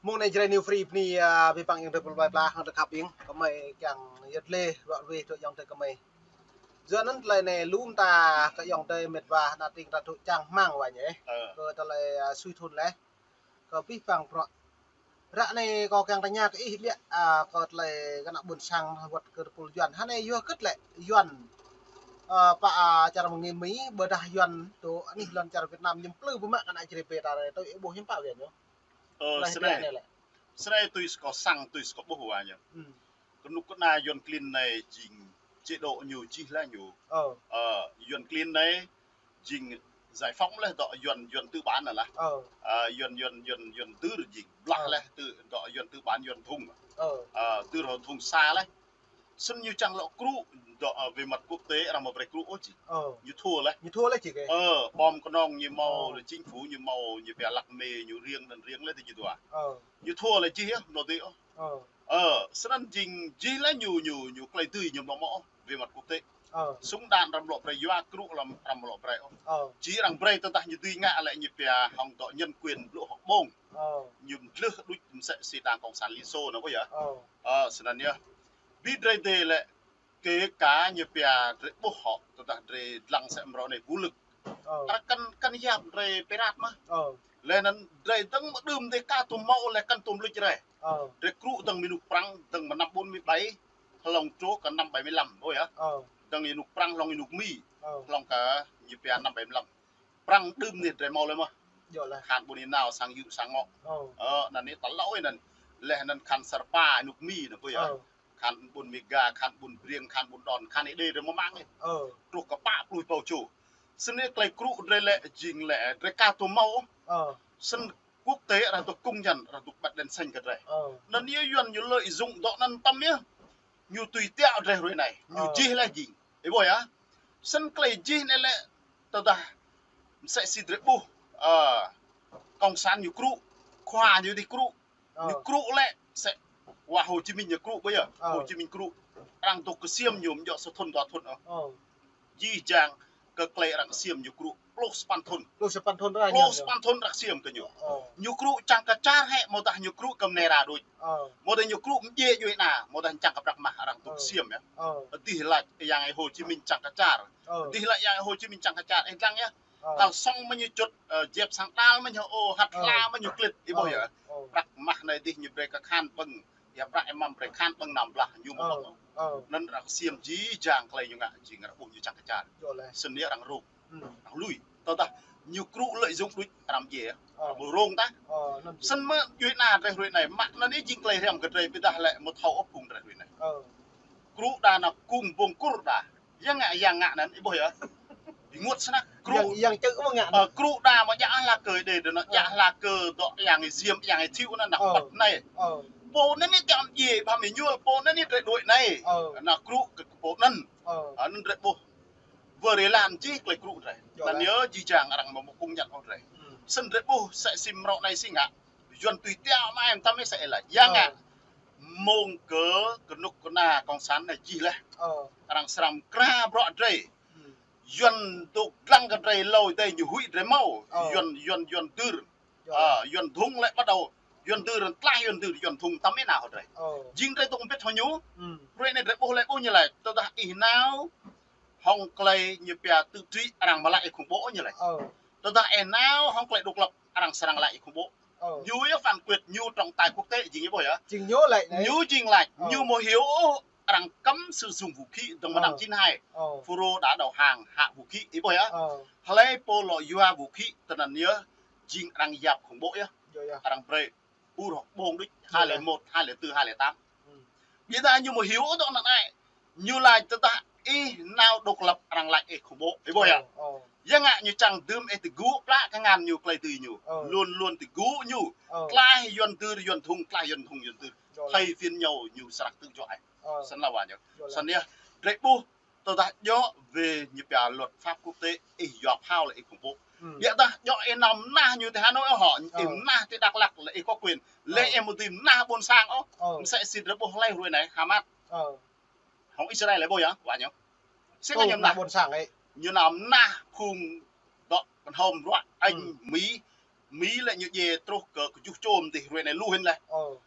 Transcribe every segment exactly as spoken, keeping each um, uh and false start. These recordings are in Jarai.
Mơ̆ng anai Jrai New Free bơni, a, abih bang ayŏng adơi pơlơi pla hăng tơkăp ing. Kơmơi kiăng yơh lĕ ruă ruih tơ ayŏng adơi kơmơi. Yua anŭn tơlơi anai lŏm ta kơ ayŏng adơi met wa ană tring ta tŭ čang hmang wa ñe. Ơ. Kơ tơlơi, a, sui thun leh. Kơ abih bang bruă. Ră anai kâo kiăng tơña kơ ih biă, a, kơ tơlơi kơ ană ƀôn sang wơ̆t kơ tơpul Yuan. Hơnai yua hơget lĕ Yuan, a, pă, a, čar mơngi Mi, ƀôdah Yuan tŭ anih lŏn čar Việt Nam ñu plư pơmă kơ ană Jrai ƀe ta anai tui ih ƀuh hiư̆m pă wĕn ñu. Ơ, tơlơi snei. Snei tui kâo sang, tui kâo ƀuh wa ñu. Hmm. Kơnuk kơna Yuan klin anai jing chế độ ñu jih leh ñu. Ơ. Ơ, Yuan klin anai jing giải phóng leh dŏ Yuan, Yuan tư bản anai lah. Ơ. Ơ, Yuan, Yuan, Yuan, Yuan dưr jing blah leh tơ dŏ Yuan tư bản Yuan thung. Ơ. Ơ, dưr hŏ thung sa leh. Snăn ñu čang lŏ krŭ dŏ, ơ, về mặt quốc tế arăng mă brơi krŭ ôh či. Ơ. Ñu thua leh. Ñu thua leh či kơ. Ơ, bom kơnong ñu mâo, chính phủ ñu mâo, ñu pia lăk mê, ñu riêng anŭn riêng leh tơ ñu dua. Ơ. Ñu thua leh jih yơh, mlâo dih ôh. Ơ. Ơ, snăn jing jih leh ñu, ñu, ñu tơlơi dưi ñu mlâo mâo ôh, về mặt quốc tế. Ơ. Súng đạn arăng mlâo brơi, yua krŭ lăm arăng mlâo brơi ôh. Ơ. Či arăng brơi tơdah ñu dưi ngă lĕ ñu pia hŏng dŏ nhân quyền blŭ hŏng ƀông. Ơ. Ñu mdlưh đuč msĕ si đảng cộng sản Liên Xô anŭn ƀu yơh. Ơ. Ơ, snăn yơh. Bi drơi dê lĕ kơ ka ñu pia drơi ƀuh hŏ, tơdah drơi dlăng sĕ mrâo anai vũ lực. Ơ. Arăng kăn, kăn yap drơi pơrat mơh. Ơ. Leh anŭn drơi dơ̆ng mơ̆ng đưm dê ka tŭ mâo leh kăn tŭ mlŭč drơi. Ơ. Drơi krŭ dơ̆ng mơ̆ng ênuk Prăng, dơ̆ng mơ̆ng năm bốn mươi bảy, hlŏng truh kơ năm bảy mươi lăm, ƀu yơh. Ơ. Dơ̆ng ênuk Prăng, hlŏng ênuk Mi, ơ, hlŏng kơ ñu pia năm bảy mươi lăm. Prăng đưm anai drơi mâo leh mơh. Yơh leh. Khăn ƀuôn Ênao sang yŭ sang ngŏ. Ơ. Ơ, anŭn anai tơlơi anŭn. Leh anŭn khăn Sơrpa ênuk Mi anŭn ƀu yơh. Ơ. Khăn ƀuôn Mega, khăn ƀuôn Briêng, khăn ƀuôn Đôn, khăn Êđê drơi mơ̆ng mơ̆ng anai. Ơ. Truh kơ pă pluh êbâo čô. Snăn anai tơlơi krŭ drơi lĕ jing lĕ drơi ka tŭ mâo. Ơ. Snăn quốc tế arăng dŏ công nhận, arăng dŏ bật đèn xanh kơ drơi. Ơ. Anŭn yơh Yuan ñu lợi dụng dŏ anŭn tăm yơh. Ñu tui tiŏ drơi hruê anai. Ñu, ơ, jih leh jing. Ih ƀuh yơh. Snăn tơlơi jih anai lĕ tơdah msĕ si drơi ƀuh, ơ, cộng sản ñu krŭ, khua ñu dih krŭ. Ơ. Ñu krŭ lĕ msĕ wa Hồ Chí Minh ñu krŭ ƀu yơh. Ơ. Hồ Chí Minh krŭ. Arăng dŏ kơsiêm ñu mjŏ sa thun dua thun ôh. Ơ. Jih jang kơ tơlơi arăng kơsiêm ñu krŭ pluh sapăn thun. Pluh sapăn thun arăng, pluh sapăn thun arăng kơsiêm kơ ñu. Ơ. Ñu krŭ čang kơ čar hĕ, mơ̆ dah ñu krŭ kơ mơnai ra đôč. Ơ. Mơ̆ dah ñu krŭ mdjê djuai ana, mơ̆ dah čang kơ prăk mah arăng dŏ kơsiêm yơh. Ơ. Dih lač Yang Hồ Chí Minh čang kơ čar. Ơ. Dih lač Yang Hồ Chí Minh čang kơ čar, ih dlăng yơh. Ơ. Kalsong mơ̆ ñu čŭt, ơ, djep sang đal mơ̆ ñu, ô, hăt hla mơ̆ ñu klĭt, ih ƀuh yơh. Ơ. Prăk mah anai dih ñu brơi kơ khăn ƀơ̆ng, yua prăk ih mă brơi khăn ƀơ̆ng năm blah ñu mơ̆. Ơ. Ơ. Anŭn arăng kơsiêm jih jang tơlơi ñu ngă, jing arăng ƀuh ñu čang kơ čar. Yơh leh. Snăn arăng rông. Hmm. Arăng lui. Tơdah ñu krŭ lợi dụng đuč arăng djê. Ơ. Arăng ƀu rông tah. Ơ, anŭn jing. Snăn mơ̆ djuai ana drơi hruê anai, mă anŭn anai jing tơlơi hriăm kơ drơi ƀiădah lĕ mơ̆ thâo ôh phung drơi hruê anai. Ơ. Krŭ đa ană kung ƀơ̆ng kur đa. Yang ngă, yang ngă anŭn, ih ƀuh yơh. Ih ngă snăk krŭ. Yang, yang čư̆ mơ̆ ngă. Ơ, anŭn. Krŭ đa mơ̆ djă hla kơ đê, đe anŭn djă hla kơ dŏ yang ih ziêm, yang ih thiu anŭn, anŭn, ơ, păt anai. Ơ. Pô anŭn anai tiŏ mdjê, ƀă mơ̆ ñuăl, pô anŭn anai drơi đuaĭ anai. Ơ. Anŭn krŭ kơ pô anŭn. Ơ. Anŭn drơi ƀuh. Wơr êlan jih tơlơi krŭ drơi. Yơh leh. Anŭn yơh jih jang arăng mơ̆ mơ̆ công nhận ôh drơi. Hmm. Snăn drơi ƀuh msĕ si mrâo anai si ngă. Yuan tui tiŏ mă em tăm ih sĕ leh. Yang ngă. Ơ. Mơ̆ng kơ kơnuk kơna cộng sản anai jih leh. Ơ. Arăng srăng mkra bruă drơi. Hmm. Yuan dŏ dlăng kơ drơi hlâo adih ñu huĭ drơi mâo. Ơ. Yuan, Yuan, Yuan dưr. Ơ, Yuan thung lĕ bắt đầu Yuan dưr, tlaih Yuan dưr, Yuan thung tăm ih nao hŏ drơi. Ơ. Jing drơi dŏ mbĭt hŏ ñu. Hmm. Hruê anai drơi ƀuh lĕ ƀuh ñu laĭ. Tơdah ih nao hŏng tơlơi ñu pia tự trị arăng mơ̆ laĭ ih khủng bố ñu laĭ. Ơ. Tơdah ih nao hŏng tơlơi độc lập arăng srăng laĭ ih khủng bố. Ơ. Ñu yơh phán quyết, ñu trọng tài quốc tế jing ih ƀuh yơh. Jing ñu laĭ anai. Ñu jing laĭ, ơ, ñu mơ̆ hiu ôh arăng cấm sử dụng vũ khí dơ̆ng mơ̆ng, ơ, năm chín hai. Ơ. FULRO đã đầu hàng, hạ vũ khí, ih ƀuh yơh. Ơ. Hlơi pô lŏ yua vũ khí tơ anŭn yơh jing arăng yap khủng bố yơh. Yơh, yơh. Arăng brơi ur hŏ ƀơ̆ng đuč, yơh, hai lẻ một, hai lẻ tư, hai lẻ tám. Hmm. Ƀiădah ñu mơ̆ hiu ôh dŏ anŭn anai. Ñu laĭ tơdah ih nao độc lập arăng laĭ ih khủng bố. Ih ƀuh yơh. Ơ, ơ. Yang ngă ñu čang dưm ih tơgŭ plă kơ ngăn ñu tơlơi dưi ñu. Ơ. Luôn luôn tơgŭ ñu. Ơ. Tlaih Yuan dưr, Yuan thung, tlaih Yuan thung, Yuan dưr. Yơh leh. Thay phiên nhau ñu srăng tự do ih. Ơ. Snăn leh wa ñu. Yơh leh. Snăn yơh. Drơi ƀuh tơdah djŏ về ñu pia luật pháp quốc tế, ih yua phao lĕ ih khủng bố. Hmm. Ƀiădah djŏ ih nao mnah ñu ti Hà Nội ôh hŏ, ih, ơ, mnah ti Dak Lak lĕ ih có quyền. Lĕ, ơ, ih mơ̆ dưi mnah ƀôn sang ôh. Ơ. Msĕ si drơi ƀuh hlơi hruê anai Hamas. Ơ. Hŏng Israel lĕ ƀuh yơh, wa ñu. Sĭt, ơ, ñu mnah ƀôn sang ih. Ñu nao mnah phung dŏ kơnhôm ruă, Anh, hmm, Mi, Mi lĕ ñu djai truh kơ kơjuh čô mơ̆n dih, ră anai lu hĭn laih. Ơ.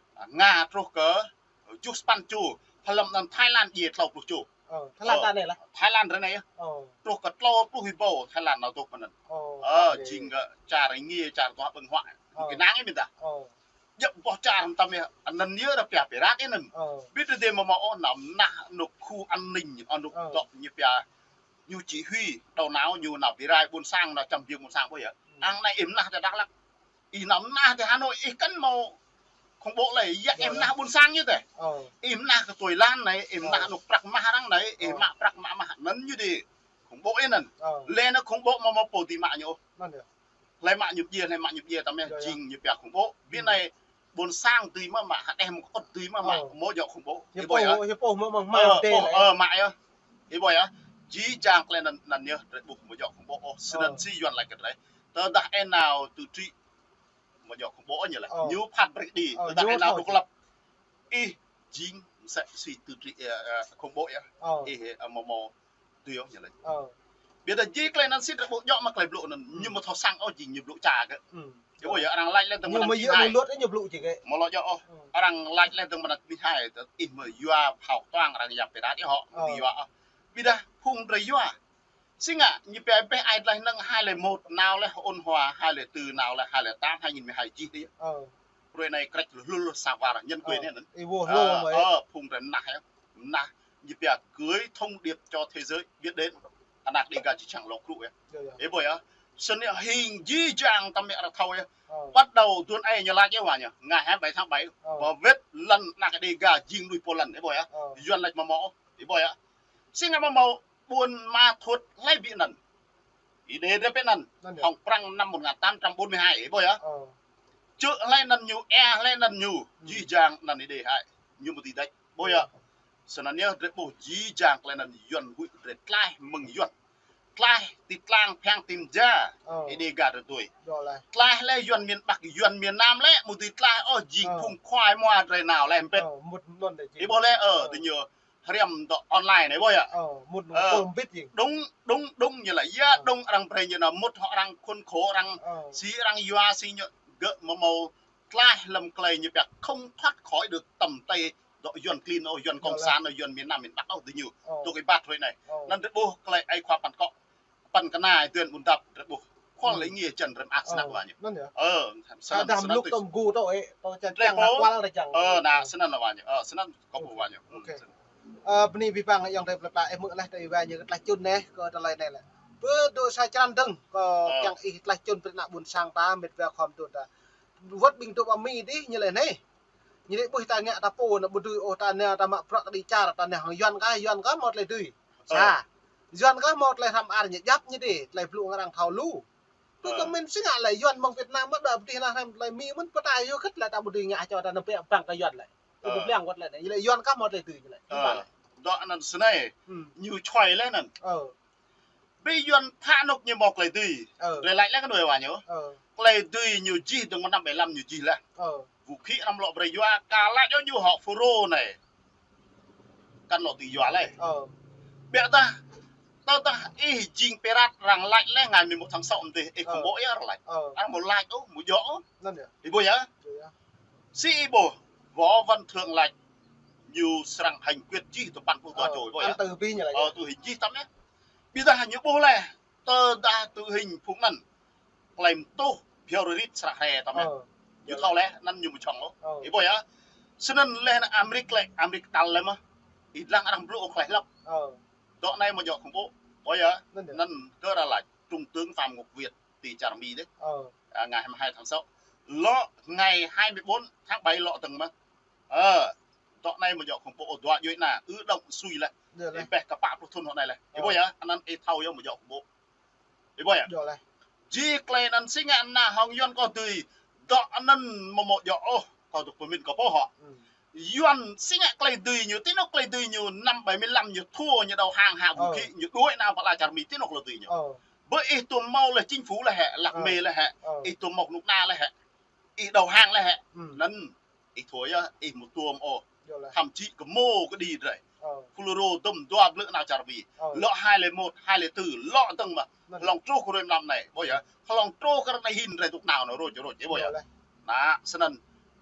Nga truh kơ kơjuh sapăn čô. Pơlăm anŭn Thái Lan djai klâo pluh čô. Ơ, Thái Lan ta anai lah. Thái Lan ră anai. Ơ. Truh kơ klâo pluh rơbâo Thái Lan nao dŏ pơ anŭn. Ơ, jing kơ čar rơngiă, čar tuah ƀơ̆ng huă. Ơ. Kơnang ih mĭn tah. Ơ. Djŏp boh čar hăng tăm yơh, anŭn yơh ră pia pirat anŭn. Ơ. Ƀiă tơdơi mơ̆ mơ̆ ôh, nao mơnah anŏ khu an ninh, anŏ dŏ ñu pia ñu chỉ huy, đầu não ñu nao bi rai ƀôn sang, nao čăm biêng ƀôn sang ƀơi yơh. Ơ. Arăng anai ih mơnah tơ Dak Lak. Ih nao mơnah tơ Hà Nội, ih kăn hmâo khủng bố lĕ, yă ih mơnah ƀôn sang ñu tơ. Ơ. Ih mơnah kơ tui lan anai, ih mơnah anŏ prăk mah arăng anai, ih mă prăk mă mah anŭn ñu dih khủng bố anŭn. Ơ. Lĕ anŭn khủng bố mơ̆ mơ̆ pô dih mă ñu. Anŭn yơh. Hlơi mă ñu djai, hlơi mă ñu djai tăm yơh, jing ñu pia khủng bố. Ƀiă anai ƀôn sang dưi mơ̆ mă, hơđeh mơ̆ng kơ ăt dưi mơ̆ mă, mơ̆ djŏ khủng bố. Ih ƀuh yơh. Ih ƀuh mơ̆ mă, ơ, mă tê ƀuh, lĕ. Ơ, mă yơh. Ih ƀuh yơh. Jih jang tơlơi anŭn, anŭn yơh, drơi ƀuh mơ̆ djŏ khủng bố ôh. Snăn si Yuan laĭ kơ drơi. Tơdah ih nao tự trị mơ̆ djŏ khủng bố ôh ñu laĭ. Ơ. Ñu phat brơi đĭ. Ơ, tơdah ih nao độc lập, ih jing msĕ si tự trị, ơ, ơ, khủng bố yơh. Ơ. Ih, ơ, mơ̆ mơ̆ tui ôh ñu laĭ. Ơ. Ƀiă tơdah jih tơlơi anŭn sĭt ră ƀuh djŏ mă tơlơi blŭ anŭn. Ñu mơ̆ thâo săng ôh jing ñu blŭ ča kơ. Ơ. Ih ƀuh yơh, arăng laĭ lĕ dơ̆ng mơnă ñu mă yơh, ñu blŭ čih kơ. Mơ̆ lŏ djŏ ôh. Ơ. Arăng laĭ lĕ dơ̆ng mơnă mĭn hai, ih mơ̆ yua phao tuang arăng yap pơră đĭ hŏ, mơ̆ yua ôh. Ƀiă tơdah phung drơi yua. Si ngă, ñu pia ƀĕ ai tlaih năng hai lẻ một nao lĕ ôn hòa, hai lẻ tư nao lĕ hai lẻ tám, hai nghìn mười hai jih đĭ. Ơ. Ră anai krĕč lu lu sa war nhân quyền anŭn. Ih ƀuh lu mơ̆. Ơ, phung drơi mơnah yơh. Mơnah ñu pia gửi thông điệp cho thế giới biết đến. Ană Đêga jih jang lŏ krŭ yơh. Ih ƀuh yơh. Snăn yơh hing jih jang tăm yơh ră thâo yơh. Ơ. Bắt đầu tuần ai ñu laĭ yơh wa ñu. Ngày hai mươi bảy tháng bảy. Ơ. Và vết lăn ană Đêga jing lui pô lăn. Ih ƀuh yơh. Ơ. Yuan laĭ mơ̆ mơ̆. Ih ƀuh yơh. Si ngă mơ̆ mơ̆ Buôn Ma Thuột hlơi ƀĭ anŭn. Ih đe drơi pơ anŭn. Anŭn yơh. Hŏng prăng năm một ngàn tám trăm bốn mươi hai. Ih ƀuh yơh. Ơ. Čư̆ hlơi anŭn ñu, ê hlơi anŭn ñu. Jih jang anŭn ih đe hai. Ñu mơ̆ ti đĕč. Ƀuh yơh. Snăn yơh drơi ƀuh jih jang tơlơi anŭn Yuan huĭ drơi tlaih mơ̆ng Yuan. Tlaih ti tlang phiang tim ja. Ơ. Ih đe gah drơi tui. Tlaih lĕ Yuan miền Bắc, Yuan miền Nam lĕ, mơ̆ dưi tlaih ôh jing phung khoai mua drơi nao lĕ mpĕt. Ih ƀuh lĕ, ơ, tơ ñu hriăm dŏ online anai ƀuh yơh. Ơ, mŭt nung pơm bit jing. Đúng, đúng, đúng ñu laĭ. Yơh, đúng arăng brơi ñu nao mŭt hŏ arăng khốn khổ arăng, si arăng yua si ñu gơ̆ mơ̆ mơ̆ tlaih lăm tơlơi ñu pia không thoát khỏi được tầm tay dŏ Yuan klin ôh, Yuan cộng sản ôh, Yuan miền Nam miền Bắc ôh tơ ñu. Ơ. Tui kơ ih ƀuh ră anai. Ơ. Anŭn drơi ƀuh tơlơi ai khua păn kŏ. Păn kơna ih tuan ƀun dăp drơi ƀuh. Khua lĕ ngiê čăn rem ak snăk wa ñu. Anŭn yơh. Ơ, snăn, tơdah snăn mluk tui. Tơm gu tơ ê, tơ čăn tui tlăng pô. Nă kual rơjang. Ơ, nă, snăn wa ñu. Ơ, snăn kâo ƀuh wa ñu. Ơ, bơni abih bang ayŏng adơi plơi pla ih hmư̆ laih tơlơi wa ñu kơ tlaih čun anai, kơ tơlơi anai lĕ. Pơ dŏ sa črăn dơ̆ng, kơ kiăng ih tlaih čun pơ ană ƀôn sang ta, mĕt wa khŏm tui ta. Wơ̆t ƀing tŭ ƀă Mi dih, ñu laĭ anai. Ñu laĭ ƀuh ta ngă ta pô, ană ƀu dưi ôh ta nao ta mă bruă ta đĭ čar, ta nao hăng Yuan kah, Yuan kah hmâo tơlơi dưi. Sa. Yuan kah hmâo tơlơi hrăm ar ñu djăp ñu dih, tơlơi blŭ arăng thâo lu. Tui kơ mĭn si ngă lĕ Yuan mơ̆ng Việt Nam mă đa pơtih nao hrăm tơlơi Mi mơ̆n pơtă yua khĭt lĕ ta ƀu dưi ngă čô ta nao pĕ păng kơ Yuan lĕ. Tui kơ pliăng wơ̆t lĕ anai. Ñu laĭ Yuan kah hmâo tơlơi dưi ñu lĕ. Ơ. Dŏ anŭn snei. Ñu čuai lĕ anŭn. Ƀing Yuan thă anŭk ñu hmâo tơlơi dưi. Ơ. Drơi laĭ lĕ kơ đuaĭ wa ñu. Ơ. Tơlơi dưi ñu jih dơ̆ng mơ̆ng năm bảy lăm ñu jih laih. Ơ. Vũ khí arăng lŏ brơi yua, ka laĭ yơh ñu hŏ FULRO anai. Kăn lŏ dưi yua lĕ. Ơ. Ƀiă tah, tơdah ih jing pirat arăng laĭ lĕ ngày mười một tháng sáu mơ̆n dih, ih khủng bố yơh arăng laĭ. Ơ. Arăng mơ̆ laĭ ôh, mơ̆ djŏ ôh. Anŭn yơh. Ih ƀuh yơh. Si ih ƀuh, Võ Văn Thưởng laĭ ñu srăng hành quyết jih tơpăn pluh dua čô, ih ƀuh yơh. Ơ, tui hing jih tăm yơh. Ƀiă tah ñu ƀuh lĕ, tơdah tui hing phung anŭn, klem tuh, biar rit srah hre tăm yơh. Ơ. Ñu thâo lĕ, anŭn ñu mơ̆ čŏng ôh. Ơ. Ih ƀuh yơh. Snăn lĕ ană Amrik lĕ, Amrik tal lĕ mơ̆. Ih dlăng arăng blŭ ôh tơlơi hlăp. Ơ. Dŏ anai mơ̆ djŏ khủng bố. Ƀuh yơh. Anŭn kơ arăng laĭ Trung tướng Phạm Ngọc Việt ti čar Mi dih. Ơ. À, ngày hai mươi hai tháng sáu. Lŏ ngày hai mươi bốn tháng bảy lŏ dơ̆ng mơ̆n. Ơ, dŏ anai mơ̆ djŏ khủng bố, dua djuai ana, ư động sui lĕ. Ih ƀuh kơ pă pluh thŭn hŏ anai lĕ. Ih ƀuh yơh, anŭn ih thâo yơh mơ̆ djŏ khủng bố. Ih ƀuh yơh. Jih tơlơi anŭn si ngă ană hŏng Yuan kâo dưi. Dŏ anŭn mơ̆ mơ̆ djŏ ôh, kâo tŭ pơmĭn kâo pô hŏ. Yuan si ngă tơlơi dưi ñu, ti anŭk tơlơi dưi ñu, năm bảy mươi lăm ñu thua, ñu đầu hàng hă vũ khí, ñu đuaĭ nao pơ ala čar Mi ti anŭk tơlơi dưi ñu. Ƀơi ih tuôm hmâo lĕ chính phủ lĕ hĕ, lăk mê lĕ hĕ, ih tuôm hmâo kơnuk kơna lĕ hĕ, ih đầu hàng lĕ hĕ. Anŭn ih thua yơh, ih mơ̆ tuôm ôh. Thậm chí kơ mô kơ đĭ drơi. Ơ. Fulro dum dua blư̆ nao čar Mi. Ơ. Lŏ hai lẻ một, hai lẻ tư, lŏ dơ̆ng mơ̆. Anŭn. Hlŏng truh kơ rơi mlam anai, ƀuh yơh. Hlŏng truh kơ rơi anai hin rai dŏ nao anŭn, rôč, rôč, ƀuh yơh. Ơ, lĕ. Anŭn, snăn,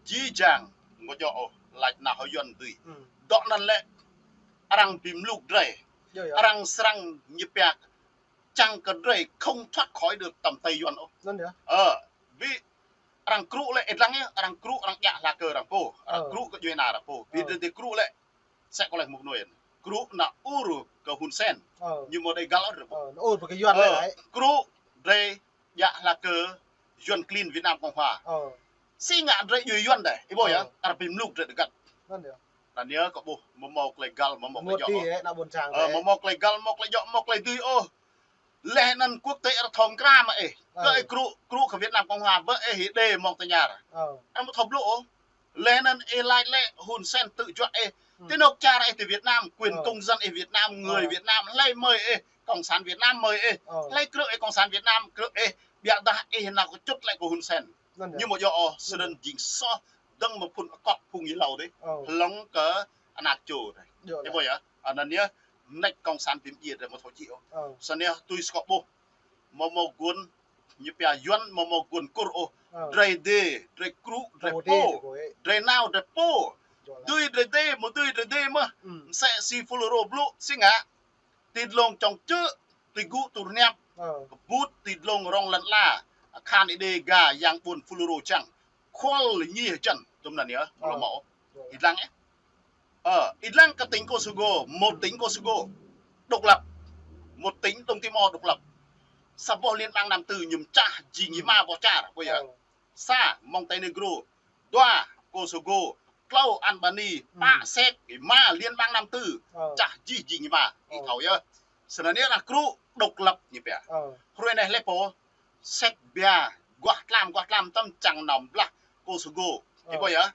jih jang, ngă djơ̆ ôh, lač nao hơyuăn dưi. Hmm. Dŏ anŭn lĕ, arăng bi mluk drơi. Yơh, yơh. Arăng srăng ñu pia čang kơ drơi không thoát khỏi được tầm tay Yuăn ôh. Anŭn yơh. Ơ, bi arăng krŭ lĕ, ih lăng yơh, arăng krŭ, arăng djă hla kơ arăng pô, arăng krŭ kơ djuai ena arăng pô. Bi drơi drơi krŭ lĕ, sĕ kơ lĕ mŭk nuai. Krŭ nao ur kơ Hun Sen. Ơ. Ñu mơ̆ đei găl ôh drơi pô. Ơ, nao ur kơ Yuăn lĕ. Ơ, krŭ drơi djă hla kơ Yuăn klin Việt Nam Cộng Hòa. Ơ. Si ngă drơi djuai Yuăn đơi, ih ƀuh yơh, arăng bi mluk drơi tơgăt. Anŭn yơh. Anŭn yơh kơ ƀuh, mơ̆ mâo tơlơi găl, mơ̆ mâo tơlơi djŏ ôh. Ơ, mơ̆ mâo tơlơi găl, mâo tơlơi djŏ, mâo tơlơi dưi ôh. Leh anŭn quốc tế arăng thâo mơkra mơ̆ ih. Ơ. Kơ ih krŭ, krŭ kơ Việt Nam Cộng Hòa ƀơi ih đe mơ̆ng tơña. Ơ. Arăng mơ̆ thâo blŭ ôh. Leh anŭn ih lač lĕ Hun Sen tŭ juă ih. Hmm. Ti anŏ čar ih ti Việt Nam, quyền công dân ih Việt Nam, người Việt Nam, hlơi mơi ih, Cộng sản Việt Nam mơi ih. Ơ. Hlơi krư̆ ih Cộng sản Việt Nam, krư̆ ih, biă dah ih nao kơčŭt lĕ kơ Hun Sen. Anŭn yơh. Ñu mơ̆ djơ̆ ôh, snăn jing soh, dơ̆ng mơ̆ phŭn akŏ phung ih hlâo dih. Ơ. Hlŏng kơ anak čô dih. Ih ƀuh yơh. Anŭn yơh, mơneč Cộng sản bi mdjiê drơi mơ̆ thâo čih ôh. Ơ. Snăn yơh, tui skŏ ƀuh. Mơ̆ mâo guôn, ñu pia Yuăn mơ̆ mâo guôn Kur ôh. Ơ. Drơi dê, drơi krŭ, drơi pô. Drơi nao, drơi pô. Dưi drơi dê, mơ̆ dưi drơi dê mơ̆. Hmm. Msĕ si Fulro blŭ, si ngă. Ti dlông čŏng čư̆, ti gŭ tur hniăp. Ơ. Kơƀut ti dlông rŏng lăn ala. Akhan Êđê ga yang ƀuôn Fulro čang. Khol ñi hơjăn, tơm anŭn yơh, ơ, mơ̆ mâo. Ih lăng yơh. Ơ, ih lăng kơ tỉnh Kosovo, một tỉnh Kosovo độc lập. Một tỉnh Đông Timor độc lập. Sa boh Liên bang Nam Tư ñu mčah jing ih ma boh čar, ƀuh yơh. Ơ. Sa, Montenegro, dua, Kosovo, klâo Albania, pă Séc, ih ma Liên bang Nam Tư. Ơ. Čah jih jing ih ma, ih thâo yơh. Snăn yơh arăng krŭ độc lập ñu pia. Ơ. Hruê anai hlơi pô, Séc bia, guah tlam, guah tlam tơm čang nao blah Kosovo. Ih ƀuh yơh.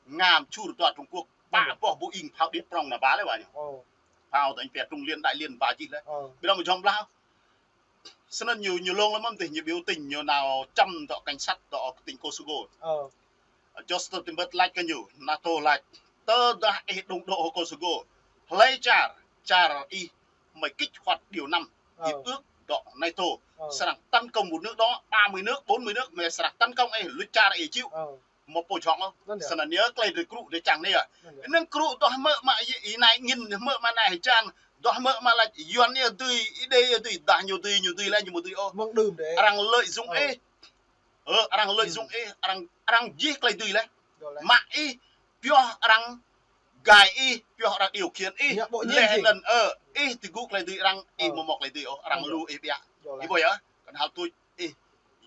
Ngă mčhur dua Trung Quốc, pă boh Boeing phao điêt prŏng nao ba lĕ wa ñu. Ơ. Phao tơñ pia Trung Liên, Đại Liên ba jih lĕ. Ơ. Ƀiădah mơ̆ jŏng blah. Snăn ñu, ñu lông lăm mơ̆n tih, ñu biểu tình, ñu nao čăm dŏ cảnh sát dŏ tỉnh Kosovo. Ơ. Jostoltenberg lač kơ ñu, NATO lač. Tơdah ih đŭng đŏ hŏ Kosovo. Hlơi čar, čar ih mơi kích hoạt điều năm, hiệp ước dŏ NATO. Ơ. Srăng tấn công một nước đó, ba mươi nước, bốn mươi nước, mơi srăng tấn công ih, luč čar ih čiu. Ơ. Mơ̆ pô jŏng ôh. Anŭn yơh. Snăn yơh, tơlơi drơi krŭ drơi čang anai yơh. Anŭn yơh. Anŭn krŭ dŏ hmư̆ mă ih, ih nai angĭn hmư̆ mă anai hơjăn. Dŏ hmư̆ mă lač Yuăn yơh dưi, Êđê yơh dưi, dah ñu dưi, ñu dưi lĕ, ñu mơ̆ dưi ôh. Mơ̆ng đưm đĕ. Arăng lợi dụng ih. Ơ, arăng lợi dụng ih, arăng, arăng jih tơlơi dưi lĕ. Mă ih, pioh arăng gai ih, pioh arăng điều khiển ih. Leh anŭn, ơ, ih ti gŭ tơlơi dưi arăng, ih mơ̆ mâo tơlơi dưi ôh, arăng lu ih biă. Ih ƀuh yơh, kăn hal tuč ih,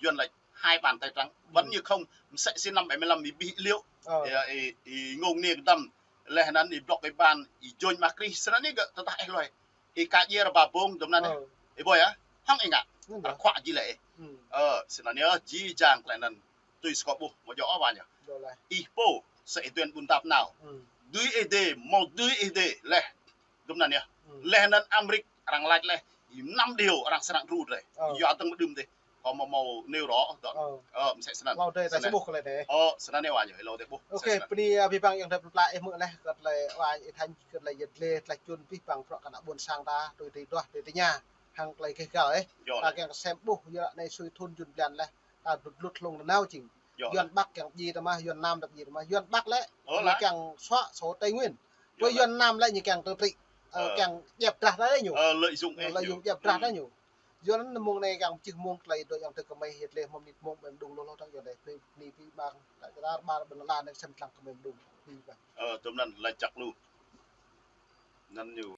Yuăn lač hai bàn tay trắng, vẫn như không, msĕ si năm bảy mươi lăm ih bih liu. Ơ. Ih, ih, ih ngông niê kơdăm, leh anŭn ih blŏk ih ban, ih joñ mă Krist, snăn ih gơ̆ tơdah ih lui. Ih ka djai rơba bông, tơm anŭn. Ơ. Ih ƀuh yơh, hŏng ih ngă, arăng khuă jih lĕ ih. Ơ, snăn yơh, jih jang tơlơi anŭn. Tui skŏ ƀuh, mơ̆ djơ̆ ôh wa ñu. Ih pô, sa ih tuan ƀun tap nao. Dưi ih dê, mâo dưi ih dê, leh. Tơm anŭn yơh. Leh anŭn Amrik, arăng lač leh, năm điều arăng srăng đru drơi. Ơ. Yua tơ̆ng mơ̆ đưm dih. Kâo mơ̆ mâo nêu rõ dŏ. Ơ. Ơ, msĕ snăn. Mâo drơi ta či ƀuh kơ lĕ dih. Ơ, snăn yơh wa ñu, ih lŏ dih ƀuh. Ôkê, bơni, ơ, abih bang ayŏng adơi plơi pla ih hmư̆ leh, kơ tơlơi wa ih tơña, kơ tơlơi yăl dliê, tơlơi čun abih bang prŏ kơ ană ƀuôn sang ta, tui tơlơi duah, tui tơña, hăng tơlơi keh găl ih. Yơh. Ta kiăng kơ sem ƀuh, yua anai sui thŭn jŭn blan leh. Ta dut lut hlung nanao jing. Yơh. Yuăn Bắc kiăng djai ta mơ̆, Yuăn Nam đăp djai ta mơ̆. Yuăn Bắc lĕ, ơ, ñu kiăng xóa sổ Tây Nguyên. Yơh. Yuăn Nam lĕ ñu kiăng tự trị. Ơ, kiăng djăp drah ta lĕ ñu. Ơ, lợi dụng, ơ, lợi dụng djăp drah ta ñu. Yua anŭn mông anai kiăng čih mông tơlơi dŏ ayŏng adơi kơ mơi yăl dliê mơ̆ng mơnit mông mơi mơđung lu lu tang yua anai. Bơni abih bang, ta čar ƀar ƀơi lŏn anai sem lăng kơ mơi mơđung. Bơni abih bang. Ơ, tơm anŭn lač čăk lu. Anŭn ñu.